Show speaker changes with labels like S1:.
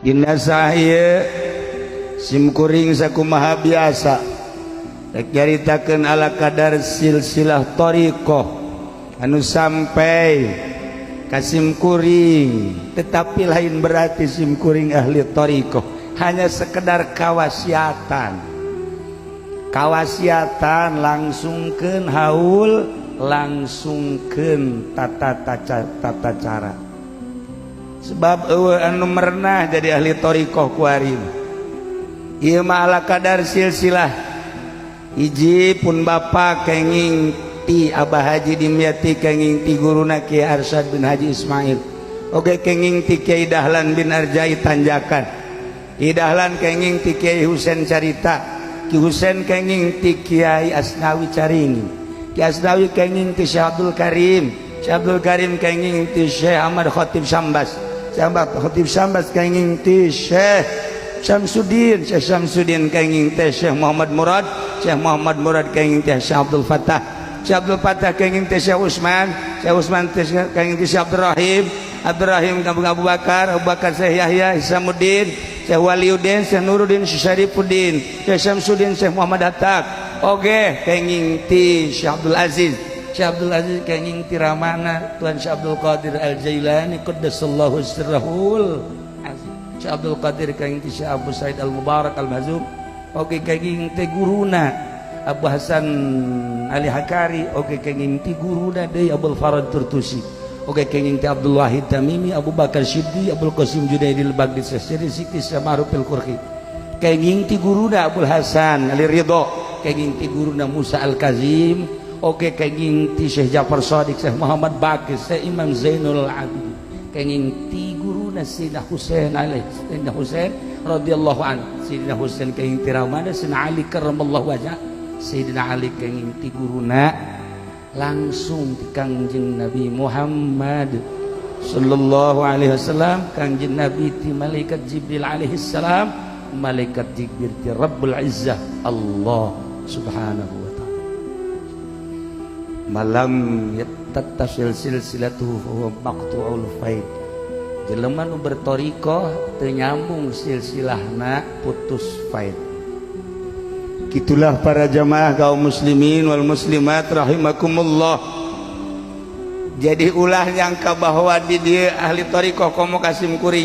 S1: Dina saha simkuring sakumaha biasa rek nyaritakeun ala kadar silsilah thariqah anu sampai ka simkuring, tetapi lain berarti simkuring ahli thariqah, hanya sekedar kawasiatan, kawasiatan langsungkeun haul, langsungkeun tata tata tata cara, sebab euweuh anu merenah jadi ahli thariqah kuari. Ieu mah ala kadar silsilah. Hiji pun bapa kenging ti Abah Haji Dimyati, kenging ti guruna Kiai Arsyad bin Haji Ismail, oge kenging ti Kiai Dahlan bin Arjai Tanjakan. Kiai Dahlan kenging ti Kiai Husain Carita, Ki Husain kenging ti Kiai Asnawi Caringin, Ki Asnawi kenging ti Syekh Abdul Karim, Syekh Abdul Karim kenging ti Syekh Ahmad Khatib Sambas, Syekh Ahmad Khatib Sambas kenging ti Syekh Syamsuddin, Syekh Syamsuddin kenging teh Syekh Muhammad Murad, Syekh Muhammad Murad kenging teh Syekh Abdul Fattah, Syekh Abdul Fattah kenging teh Syekh Usman, Syekh Usman teh kenging teh Syekh Abdul Rahim, Abdul Rahim kampung Abu Bakar, Abu Bakar Syekh Yahya Isamuddin, Syekh Waliuddin, Syekh Nuruddin, Syekh Syarifuddin, Syekh Syamsuddin, Syekh Muhammad Hatta, oge kenging ti Syekh Abdul Aziz, Syekh Abdul Aziz kenging ti Ramana Tuan Syekh Abdul Qadir Al Jailani qaddasallahu sirrahul aziz. Syekh Abdul Qadir kenging ti Syekh Abu Said Al Mubarak Al Mahzum, oge kenging ti guruna Abu Hasan Ali Hakari, oge kenging ti guruna deui Abdul Farad Turtusi, oge kenging ti Abdul Wahid Tamimi, Abu Bakar Siddi, Abdul Qasim Junaidil Baghdad, Syekh Sikti Ma'ruf Al Qurhi, kenging ti guruna Abdul Hasan Ali Ridho, kenging ti guruna Musa Al Kazim, oge kenging ti Syekh Ja'far Shadiq, Syekh Muhammad Baqir, Syekh Imam Zainul Abidin, kenging ti guruna Sayyidina Husain alaihi, Sayyidina Husain radhiyallahu an. Sayyidina Husain kenging ti ramana Sayyidina Ali karramallahu wajah. Sayyidina Ali kenging ti guruna langsung ti Kangjeng Nabi Muhammad sallallahu alaihi wasallam, Kangjeng Nabi ti malaikat Jibril alaihi salam, malaikat Jibril ti Rabbul Izzah Allah subhanahu wa ta'ala. Malam yattasil silsilatuhu fahuwa maqtu'ul faid. Jelema nu berthariqah teu nyambung silsilahna, putus faid. Gitulah para jamaah kaum muslimin wal muslimat rahimakumullah. Jadi ulah nyangka bahwa di dia ahli thariqah komo kasim kuring.